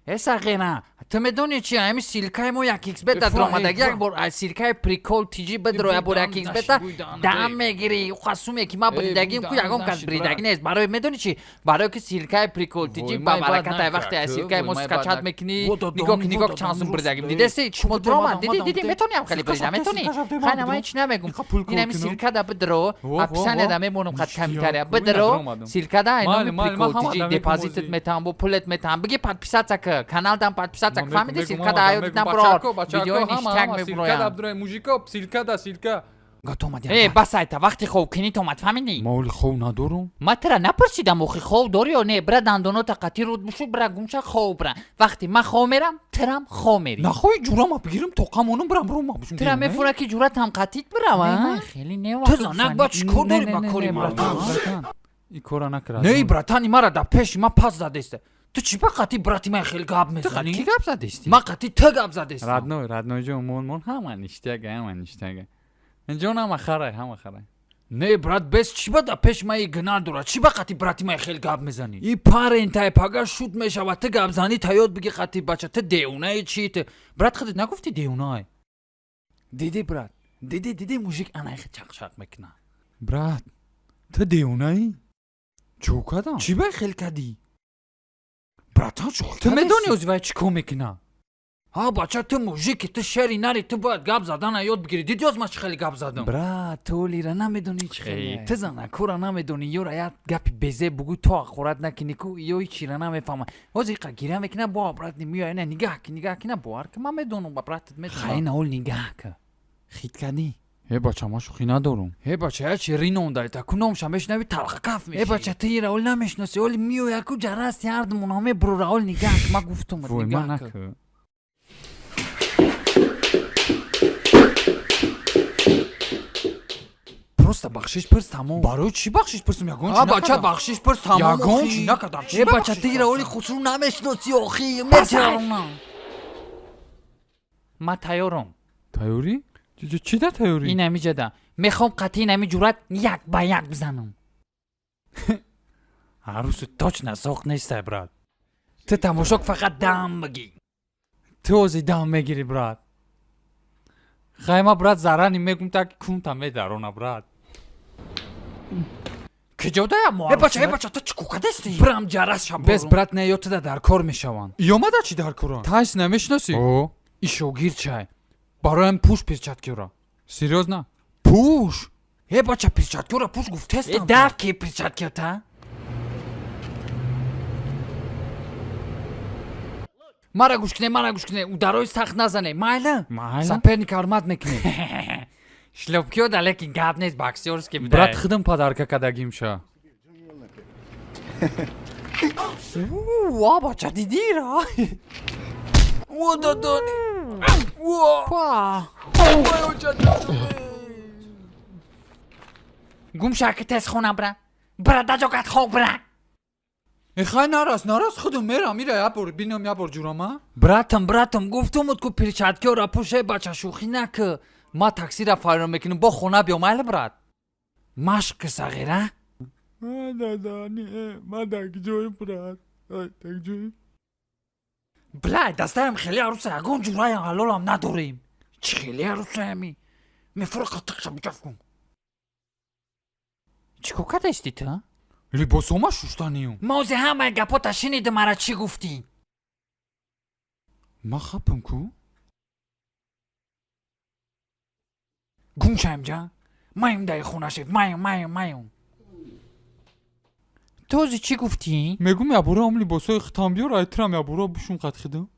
Э, сағира, ту медонӣ чи? Ами ссылка и мо як xbet даромадаги. Як бор аз ссылка и Прикол тиҷи бидро, як бор як xbet дам мегирӣ. Қасуме ки ман бридагим ку, ягон кас бридагӣ нест. Барои медонӣ чи? Барое ки ссылка и Прикол тиҷи ба баракатай, вақте аз ссылка и мо скачать мекунӣ, нигоҳ ки, нигоҳ, чанд сум бридагим. Дидеси, чмо дромад? Диди, диди, метонӣ ам хеле брида, метонӣ. Хайна, ман ҳеч намегум. Инами ссылка да бидро, описание да мемонам, хат комментария бидро, ссылка да айноми Прикол тиҷи, депозитат метаҳам, бо пулет метаҳам. Биги подписаться ка, каналдам подписаться. Фаҳмиди? Ссылка да аёдитам брор, видеои ништяк мебуроям. Мужико, ссылка да, ссылка. Э, бас, айта вақти хов кинит омад, фаҳмидӣ? Ма оли хов надорум. Ма тира напурсидам, охи, хов дорӣ ё не? Бира, дандонота қатӣ руд бушу, бира гумша, хов бира. Вақте ман хов мерам, тирам хов мери. Нахоҳи ҷурама бигирам, тоқамонам, бирам рома бушум. Тира мефура ки ҷуратам қатит бирава, хеле не. Ту занак ба чӣ кор дорӣ ба кори братан? И кора накард. Не, братани, мара дар пеши ман пас задеста. Ту чӣ ба қати брати ман хеле гап мезанӣ? Ки гап задести? Ман қати ту гап задестам. Родной, родной ҷон, мон, мон, ҳама ништяга, ҳама ништяга ҷон, ҳама харай, ҳама харай. Не, брат, бес чӣ ба дар пеши ман и гуна дорад? Чӣ ба қати брати ман хеле гап мезанӣ? И парентай пага шуд мешавад. Ту гап занӣ, та ёд биги қати бача. Ту девонаи чи ту, брат? Худат нагуфтӣ девонай? Диди, брат, диди, диди, мужик анайхе чақчақ мекунад. Брат, ту девонаӣ? Чӯ кардам? Чӣ ба хел кардӣ, братан? Шӯхӣ. Ту медонӣ ози вай чӣ кор мекунад? Ҳа, бача, ту мужики, ту шери нари, ту бояд гап задана ёд бигирӣ. Диди, оз ман чӣ хеле гап задам? Брат, ту олира намедонӣ чӣ хеле. Ту занакура намедонӣ. Ёра як гапи безе бугӯ, то ақорат накунӣ ку, ё ҳичира намефаҳма. Ҳозир иқа гиря мекуна, бо обратно меоя. Ина нигаҳ ки, нигаҳ ки, на, бовар ки, ман медонам, ба братат медонам. Хайна, ол нигаҳ ки, хит кардӣ. Э, бача, ман шӯхӣ надорум. Э, бача, я чи ринондай, та ку номша мешнавӣ, талхакаф мешӣ. Э, бача, ту ира ол намешносӣ. Оли меоя ку, ҷарасти ҳардумон мебурора. Ол нигаҳ ки, ман гуфтум. Вой, ман нигаҳ ки. Наку. Просто бахшиш пурс, тамом. Барои чӣ бахшиш пурсам? Ягон А, чӣ бача, накардам. Бахшиш пурс, тамом. Ягон охи. чӣ накардам. Чӣ Э, бача, бахшиш ту ира оли пурсам? хусру намешносӣ, охи, метарона. Ман тайёрам. Тайёрӣ? Чӣ да тайёрӣ? Ин ҳамиҷада мехоҳам қатъи ин ҳами ҷурат як ба як бизанам. Арӯсу точно соқ нестай, брат. Ту тамошок, фақат дам бигӣ. Ту ози дам мегирӣ, брат. Хайма, брат, зарани мегум, так кунта медарона, брат. Киҷодая мо? Э, бача, э, бача, ту чӣ кукадести? Бирам ҷарас шаб. Бес, брат, не, ё туда дар кор мешаванд. Ёмада чӣ дар коранд? Тайс намешиносӣ? О, и шогирд чай, бароям пуш перчаткиёра. Серьёзно? Пуш. Э, бача, перчаткиёра пуш гуфтестам. Э, дар ки перчаткиёта мара гӯш куне, мара гӯш куне, ударои сахт назане, майла? Майла. Соперник ҳурмат мекунем. Шлёпкиё да, лекин гап нест, боксёрский. Брат, худам подарка кардагимша. Ва, бача, дидира? О, дадони. Ва. Гум шаки, тез хона бира. Бира, даҷогат хоб бира. Эхай, нарас, нарас, худам мерам. Ира як бор бинам, як бор ҷурама. Братам, братам, гуфтумуд ку перчаткиёра пуш. Э, бача, шӯхӣ наку. Ма таксира фарён мекунам, бо хона биё, майли, брат? Машқ ки, сағира. Дадани, ма так ҷой, брат, так ҷой. Блай, дастаям хеле арӯса, ягон ҷураям ҳалолам надорем. Чӣ хеле арӯсаями? Мефура, қатиқша биҷаф кун. Чӣ кор кардаисти ту? Либосома шуштаниюм. Ма ози ҳамаи гапота шинидим, ара чӣ гуфтӣ? Ма хапам ку. Гум шаем ҷа, маем даи хона шед, маем, маем, маем. Ту ози чӣ гуфтӣ? Мегум, ябора ам либосои хитам биёр, айтирам, ябора бушум қат хидам.